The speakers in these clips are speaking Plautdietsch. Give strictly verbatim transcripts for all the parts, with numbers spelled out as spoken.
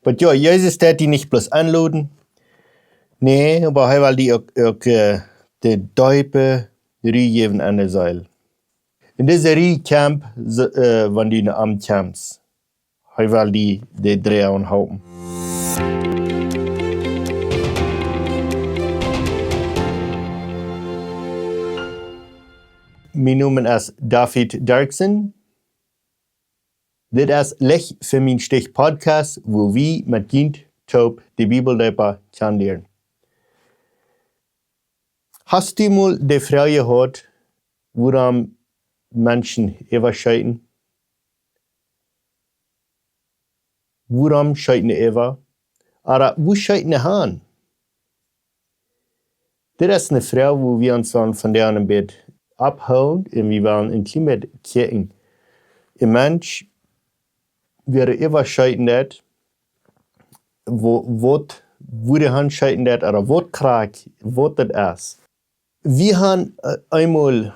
Oba jo, Jesus deit die nich bloos enloden. Nä, oba hee well die uk, uk, äh, de deepe Ru jäwen aun de Seel. Un dise Ru kjemt, äh, wan du no am kjemst. Hee well die de Dree aunhoolen. Mien Nomen es David Dirksen. Dit es Licht fa mien Stich Podcast, wua wie met junt toop de Bibel deepa kjanen lieren. Hast du mol de Froag jehoat, wuarom Menschen äwascheeten? Wuarom scheeten äwa? Ooda woo scheeten han? Dit es eene Froag, wua wie ons dan vondoag een bät ophoolen un wie wellen een kjlien bät kjikjen. Een Mensch, woo hee äwascheeten deit, woo, waut, woo hee han scheeten deit, ooda waut krakjt, waut daut es. Wie han, äh, eemol,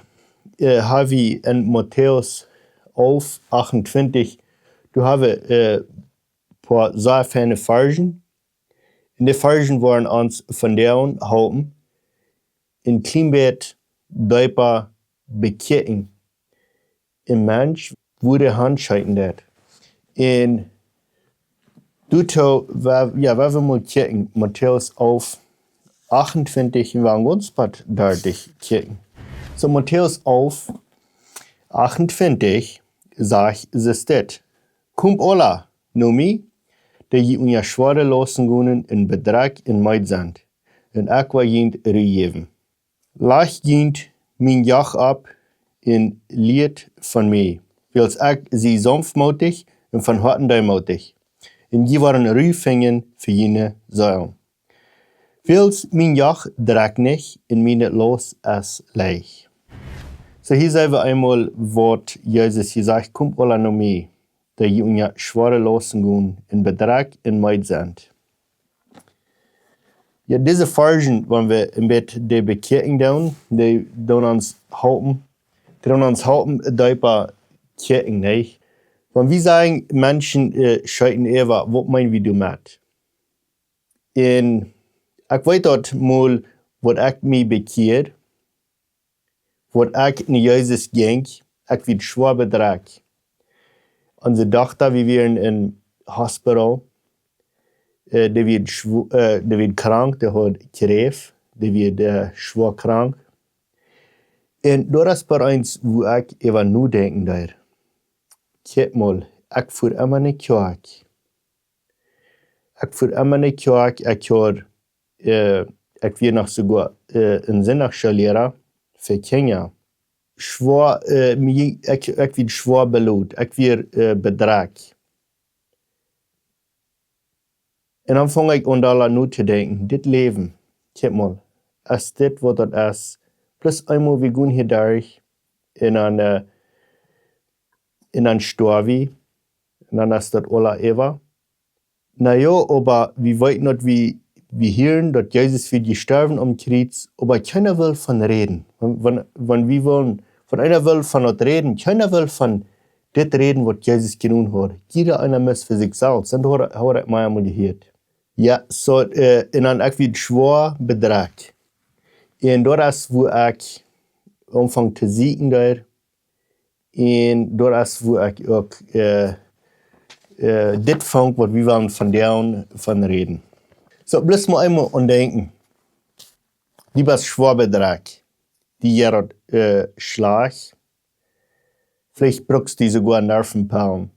äh, ha wie en Matäus alf achtuntwintich, doa ha wie, äh, poa sea feine Varzen. Un de Varzen woaren ons vondoag halpen, een kjlien bät deepa bekjikjen. Een Mensch, woo hee han scheeten deit. Un doatoo, wa-, jo, wan wie mol kjikjen, Matäus alf achtuntwintich, un wie gonen bat dartich kjikjen. Soo, Matäus alf achtuntwintich sajcht Jesus dit: "Komt aula no mie, dee jie unja schwoare Lausten gonen un bedrekjt un meed sent, un ekj woa junt Ru jäwen. Lajcht junt mien Joch opp un lieet von mie, wiels ekj sie saunftmootich un von Hoaten deemootich, un jie woaren Ru finjen fa june Seelen. Wiels mien Joch drekjt nich un miene Laust es leicht." Soo, hia seenen wie eemol, waut Jesus hia sajcht: "Komt aula no mie, dee jie unja schwoare Lausten gonen un bedrekjt un meed sent." Jo, dise Varzen, wan wie een bät de bekjikjen doonen, dee doonen ons halpen, dee doonen ons halpen deepa kjikjen, nä? Wan wie sajen, Menschen, äh, scheeten äwa, waut meenen wie doamet? Un ekj weet daut mol, waut ekj mie bekjieed, waut ekj no Jesus jinkj, ekj wort schwoa bedrekjt. Onse Dochta, wie wieren em Hospital, äh, dee wort schw-, äh, dee wort krank, dee haud Kjräft, dee wort, äh, schwoa krank. Un doa es bie eent, wua ekj äwa nodenkjen deed. Kjikj mol, ekj fua emma no Kjoakj. Ekj fua emma no Kjoakj, ekj haud, äh, ekj wia noch soogoa, äh, een Sindachschoolliera fa Kjinja. Schwoa, äh, mie, ekj, ekj wort schwoa belodt, ekj wort, äh, bedrekjt. Un dan funk ekj aun doa notodenkjen, dit Läwen, kjikj mol, es dit waut daut es? Bloos eemol, wie gonen hia derch, un dan, äh, un dan stoaw wie, un dan es daut aula äwa. Na jo, oba wie weeten daut, wie, wie hieren daut Jesus wia jestorwen aum Kjriez, oba kjeena well von räden. Wan, wan, wan wie wellen, wan eena well von daut räden, kjeena well von dit räden, waut Jesus jedonen haud. Jieda eena mott fa sikj selfst, un daut haud, haud ekj mie emol jehieet. Jo, soo, äh, un dan ekj wort schwoa bedrekjt. Un doa es, wua ekj aunfunk to sieekjen doa, un doa es, wua ekj uk, äh, äh, dit funk, waut wie wellen vondoag von räden. Soo, bloos mol eemol aundenkjen. Du best schwoa bedrekjt. Die jeit daut, äh, schlajcht. Veleicht brukst du soogoa Nervenpellen,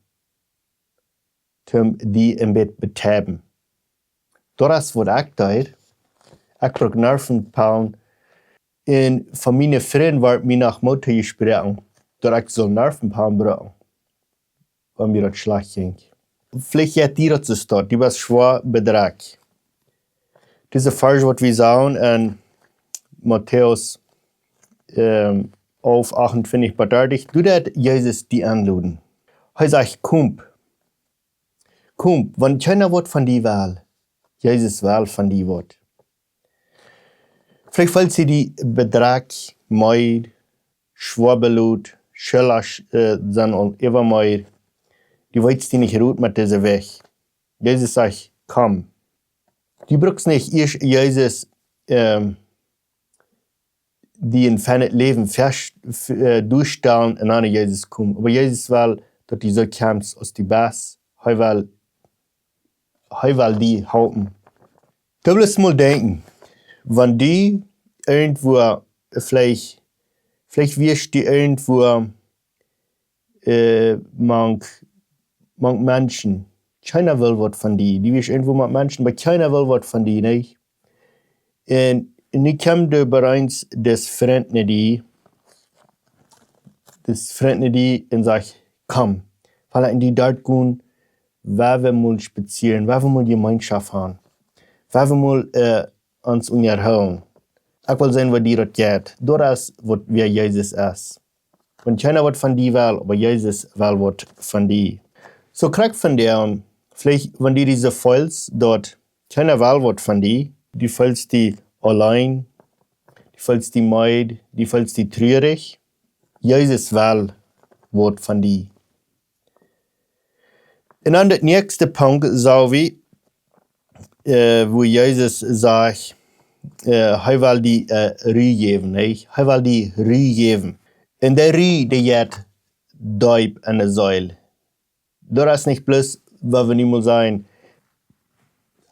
toom die een bät betäuben. Daut es, waut ekj deed. Ekj brukt Nervenpellen. Un von miene Frind wort mie noch Moot tojeschproaken, daut ekj sull Nervenpellen brucken, wan mie daut schlajcht jinkj. Veleicht jeit die daut soo, du best schwoa bedrekjt. Dise Varsch, waut wie sajen en Matäus, ähm, alf achtuntwintich bat dartich, doa deit Jesus die enloden. Hee sajcht: "Komt, komt, wan kjeena waut von die well, Jesus well von die waut." Veleicht feelst du die bedrekjt, meed, schwoa belodt, Schullren, äh, sent aul äwameed. Du weetst die nich rut met dise Wäakj. Jesus sajcht: "Komm." Du brukst nich ieescht Jesus, ähm, die een feinet Läwen fest, f-, äh, doastalen un aun Jesus komen. Oba Jesus well, daut du soo kjemst aus du best. Hee well, hee well die halpen. Du wellst mol denkjen, wan du irjentwua, veleicht, veleicht wieescht du irjentwua, äh, mank, mank Menschen. Kjeena well waut von die. Du wieescht irjentwua mank Menschen, oba kjeena well waut von die, nä? Un nu kjemt doa bie eent dis Frint no die, dis Frint no die un sajcht: "Komm, well ekj en die Doat gonen, woa wie mol spazieren, woa wie mol Jemeenschoft haben, woa wie mol, äh, ons unjahoolen. Ekj well seenen, woo die daut jeit." Daut es waut, wäa Jesus es. Wan kjeena waut von die well, oba Jesus well waut von die. Soo krakjt von doa aun, veleicht wan du die soo feelst, daut kjeena well waut von die, du feelst die auleen, du feelst die meed, du feelst die truarich, Jesus well waut von die. Un dan de näakjste Punkt seen wie, äh, wua Jesus sajcht, äh, hee well die, äh, Ru jäwen, nä? Hee well die Ru jäwen. Un de Ru, dee jeit deep enne Seel. Daut es nich bloos, waut wie nu mol sajen,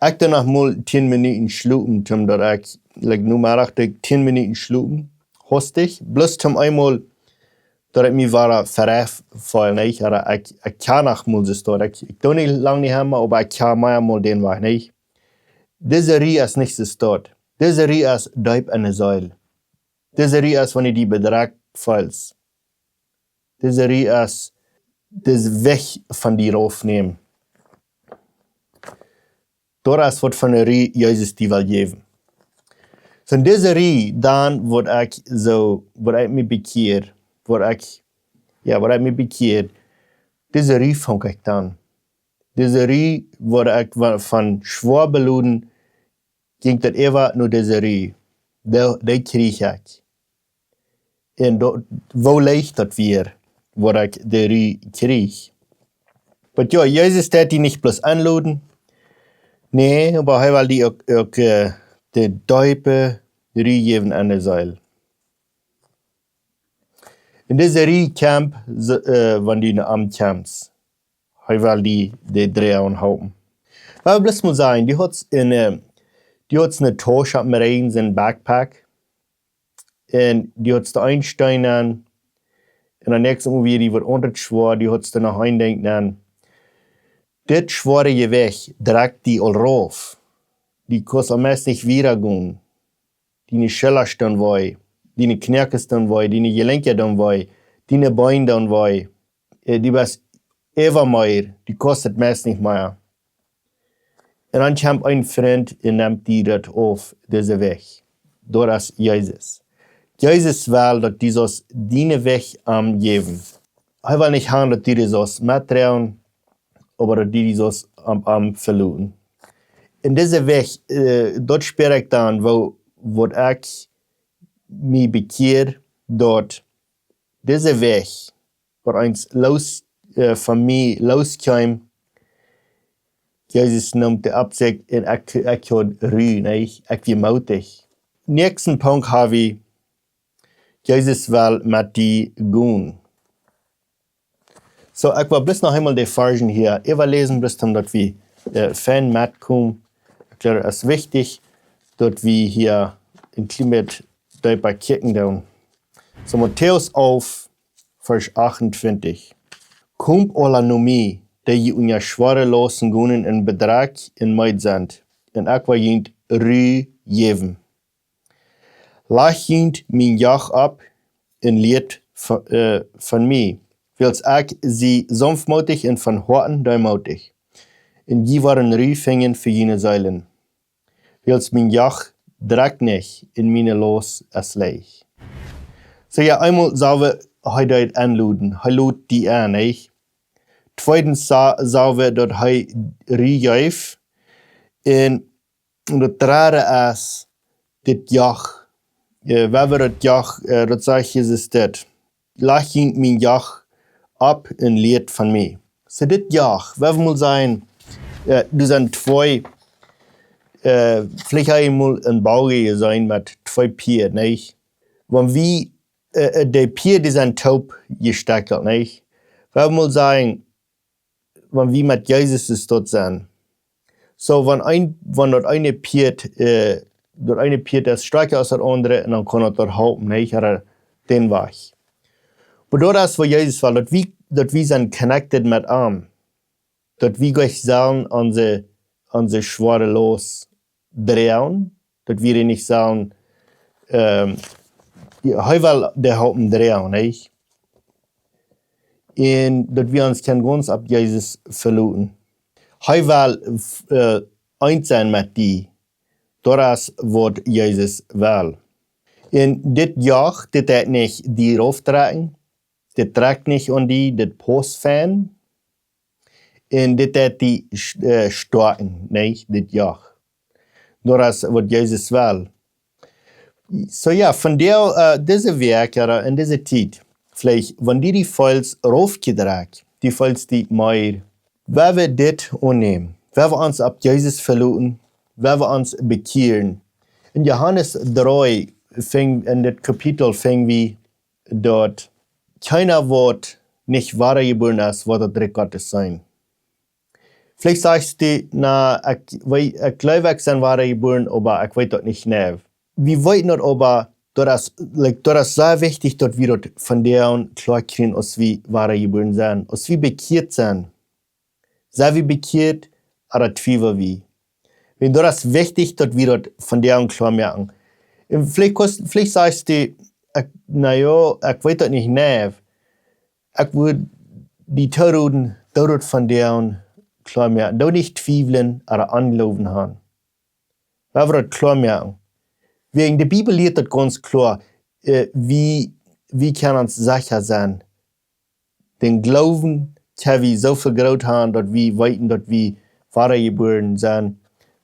ekj doo noch mol tieen Minuten schlopen, toom daut ekj, like, nu mach ekj tieen Minuten schlopen, hastich, bloos toom eemol, daut ekj mie wada vereef feel, nä? Ooda ekj, ekj kaun noch mol soo stoakj. Ekj, ekj doo nich lang nich emma, oba ekj kaun mea mol dän Wajch, nä? Dise Ru es nich soo stoakj. Dise Ru es deep enne Seel. Dise Ru es, wan du die bedrekjt feelst. Dise Ru es, dise Wajch von die raufnämen. Daut es waut von de Ru Jesus die well jäwen. Soo, dise Ru, dan woa ekj soo, woa ekj mie bekjieed, woa ekj, jo, woa ekj mie bekjieed, dise Ru funk ekj dan. Dise Ru, woa ekj wa-, von schwoa beloden, jinkj daut äwa no dise Ru. Dee, dee kjrieech ekj. Un daut, woo leicht daut wia, waut ekj de Ru kjrieech. Oba jo, Jesus deed die nich bloos enloden. Nä, oba hee well die uk, uk, äh, de deepe Ru jäwen enne Seel. Un dise Ru kjemt, s-, äh, wan du no am kjemst. Hee well die de Dree aunhoolen. Oba bloos mol sajen, du hast een, äh, du hast eene Tausch opp em Rigjen, een Backpack. Un du hast doa een Steen aun. Un daut näakjste Mol wia die waut aundret schwoa, du hast doa noch een Dinkj aun. Dit schwoare Jewicht drekjt die aul rauf. Du kaust aul meist nich wieda gonen. Diene Schullren doonen wee, diene Kjnees doonen wee, diene Jelenkja doonen wee, diene Been doonen wee. Äh, du best äwameed, du kaust daut meist nich mea. Un dan kjemt een Frint un nemt die daut auf, dise Wajch. Daut es Jesus. Jesus well, daut du saust diene Wajch am jäwen. Hee well nich haben, daut du dee saust metdroagen, oba daut du dee saust am, am veloten. Un dise Wajch, äh, daut spieed ekj dan, woo, waut ekj mie bekjieed, daut dise Wajch, waut eent loos, äh, von mie loos kjeem, Jesus neem dee opp sikj un ekj, ekj haud Ru, nä? Ekj wia mootich. Näakjsten Punkt hab wie, Jesus well met die gonen. Soo, ekj well bloos noch eemol de Varzen hia äwaläsen, bloos om daut wie, äh, fein metkomen. Ekj jleew, daut es wichtich, daut wie hia een kjlien bät deepa kjikjen doonen. Soo, Matäus alf, Varsch achtuntwintich. "Komt aula no mie, dee jie unja schwoare Lausten gonen un bedrekjt un meed sent, un ekj woa junt Ru jäwen. Lajcht junt mien Joch opp un lieet von, äh, von mie, wiels ekj sie saunftmootich un von Hoaten deemootich, un jie woaren Ru finjen fa june Seelen. Wiels mien Joch drekjt nich un miene Laust es leicht." Soo jo, eemol sell wie, hee deed enloden, hee lod die en, nich? Tweedens sa-, sell wie, daut hee Ru jeef, un daut dredde es dit Joch. Äh, woo wia daut Joch, äh, daut sajcht Jesus dit: "Lajcht junt mien Joch opp un lieet von mie." Soo dit Joch, woo wie mol sajen, Äh, doa sent twee, äh, veleicht hab jie mol een Bauge jeseenen met twee Pieed, nich? Wan wie, äh, äh, de Pieed, dee sent toop jestekjelt, nich? Wie haben mol sajen, wan wie met Jesus es doa sent. Soo, wan een, wan daut eene Pieed, äh, daut eene Pieed es stoakja aus daut aundre, un dan kaun daut doa halpen, nich? Ooda dän Wajch. Oba daut es waut Jesus well, daut wie, daut wie sent connected met am. Daut wie nich sellen onse, onse schwoare Laust droagen, daut wie nich sellen, ähm, jo, hee well de Haupt droagen, nich? Un daut wie ons kjennen gaunz opp Jesus veloten. Hee well, äh, eent sennen met die. Daut es waut Jesus well. Un dit Joch, dit deit nich die rauftrakjen, dit trakjt nich aun die, dit paust fein. Un dit deit die, äh, stoakjen, nich? Dit Joch. Daut es waut Jesus well. Soo jo, vondoag, äh, dise Wäakj, ooda en dise Tiet, veleicht, wan du die feelst raufjedrekjt, du feelst die mea, woa wie dit aunnämen, woa wie ons opp Jesus veloten, woa wie ons bekjieren. En Johanes dree fung, en dit Kapitel fung wie, daut kjeena waut nich wadajebuaren es, woat daut Rikj Gottes seenen. Veleicht sajchst du, na, ekj weet, ekj jleew, ekj sie wadajebuaren, oba ekj weet daut nich jeneiw. Wie weeten daut, oba daut es, like, daut es sea wichtich, daut wie daut vondoag kloa kjrieen, aus wie wadajebuaren sent, aus wie bekjieet sent. Sent wie bekjieet, ooda twiewel wie? Wan daut es wichtich, daut wie daut vondoag kloa moaken. Un veleicht kost, veleicht sajchst du, ekj, na jo, ekj weet daut nich jeneiw. Ekj wudd die tooroden, doo daut vondoag kloa moaken. Doo nich twiewlen ooda Onjloowen haben. Woa wie daut kloa moaken. Wäajen de Bibel lieet daut gaunz kloa, äh, wie, wie kjennen ons secha sennen. Dän Gloowen kjenn wie soo väl groot haben, daut wie weeten, daut wie wadajebuaren sent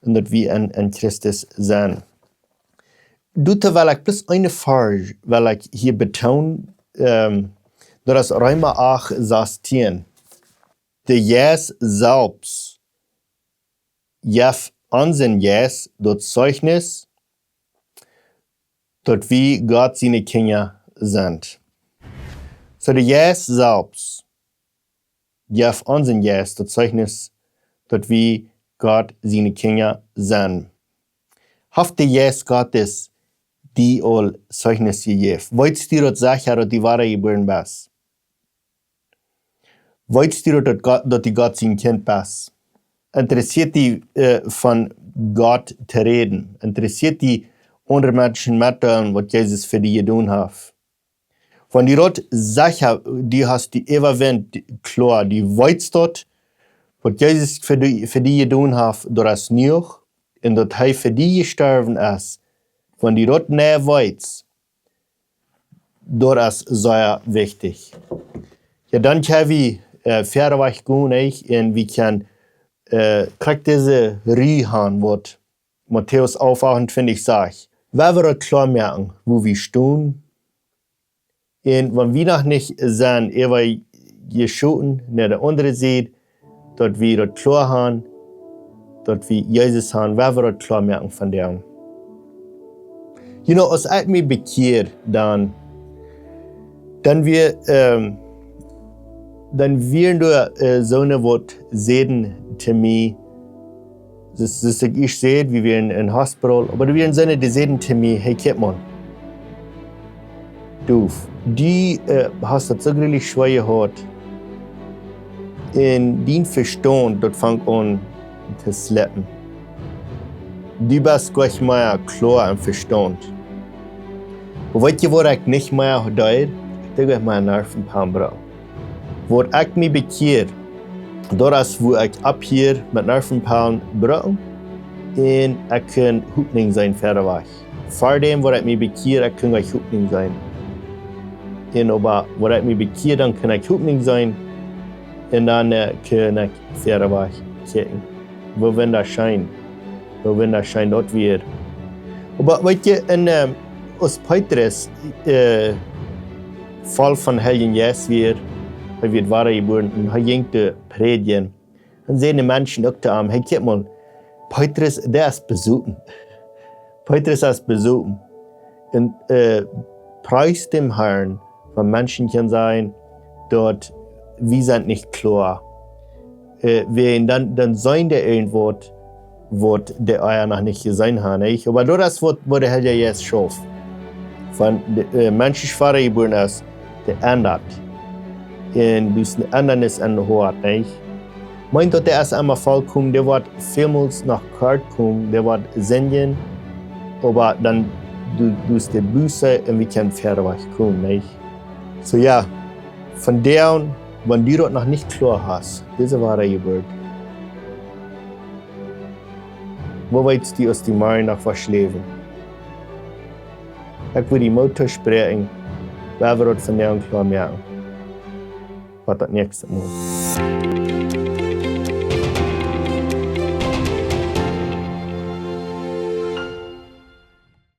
un daut wie en, en Christus sent. Doatoo well ekj bloos een Varsch, well ekj hia betoonen, ähm, daut es Reema acht, Varsch tieen. De Jeist selfst jeft onsen Jeist daut Zeichnis, daut wie Gott siene Kjinja sent. Soo de Jeist selfst jeft onsen Jeist daut Zeichnis, daut wie Gott siene Kjinja sent. Haft de Jeist Gottes die aul Zeichnis jejäft? Weetst du daut secha, daut du wadajebuaren best? Weetst du daut, daut Gott, daut du Gott sien Kjint best? Interessieet die, äh, von Gott to räden? Interessieet die, aundre Menschen mettodeelen, waut Jesus fa die jedonen haft? Wan du daut secha, du hast die äwawunnen, kloa, du weetst daut, waut Jesus fa die, fa die jedonen haft, daut es jenuach, un daut hee fa die jestorwen es. Wan du daut nich weetst, daut es sea wichtich. Jo, dan kjenn wie, äh, wieda wajch gonen, nich? Un wie kjennen, äh, krakjt dise Rie han, waut Matäus alf achtuntwintich sajcht. Woa wie daut kloa moaken, wua wie stonen. Un wan wie noch nich sent äwajeschoten no de aundre Sied, daut wie daut kloa han, daut wie Jesus han, woa wie daut kloa moaken vondoag. You know, aus ekj mie bekjieed, dan, dan wia, ähm, dan wieren doa, äh, soone waut säden to mie, daut, daut ekj ieescht säd, wie wieren em Hospital, oba doa wieren soone, dee säden to mie: "Hey, kjikj mau, du, du, äh, hast daut soo jreslich schwoa jehaut. Un dien Vestaunt, daut fangt aun to slippen. Du best nich mea kloa em Vestaunt." Oba weetst du, waut ekj nich mea deed? Ekj deed nich mea Nervenpellen brucken. Waut ekj mie bekjieed, daut es, wua ekj opphield met Nervenpellen brucken un ekj kunn Hopninj seenen wieda wajch. Ver däm, waut ekj mie bekjieed, ekj kunn nich Hopninj seenen. Un oba waut ekj mie bekjieed, dan kunn ekj Hopninj seenen. Un dan, äh, kunn ekj wieda wajch kjikjen. Woo wundascheen. Woo wundascheen daut wia. Oba weetst du, un, ähm, aus Petrus, äh, voll vom Heiljen Jeist wia, hee wia wadajebuaren un hee jinkj to prädjen. Dan säden de Menschen uk to am: "Hey, kjikj mol, Petrus, dee es besopen. Petrus es besopen." Un, äh, pries däm Harn, wan Menschen kjennen sajen, daut wie sent nich kloa. Äh, wäajen dan, dan sent doa irjentwaut, waut dee ea noch nich jeseenen haben, nich? Oba daut es waut, waut de Heilje Jeist schauft. Wan de, äh, Menschen wadajebuaren es, dee endat. Un daut es eene Endanis aun daut Hoat, nich? Meent daut, dee es emma vollkomen, dee woat välmols noch kort komen, dee woat sindjen, oba dan du, du es de Buße un wie kjennen wieda komen, nich? Soo jo, vondoag, wan du daut noch nich kloa hast, dise Wadajeburt, woo weetst du, aus du morjen noch woascht läwen? Ekj well die Moot toospräakjen, wan wie daut vondoag kloa moaken. Bat daut näakjste Mol.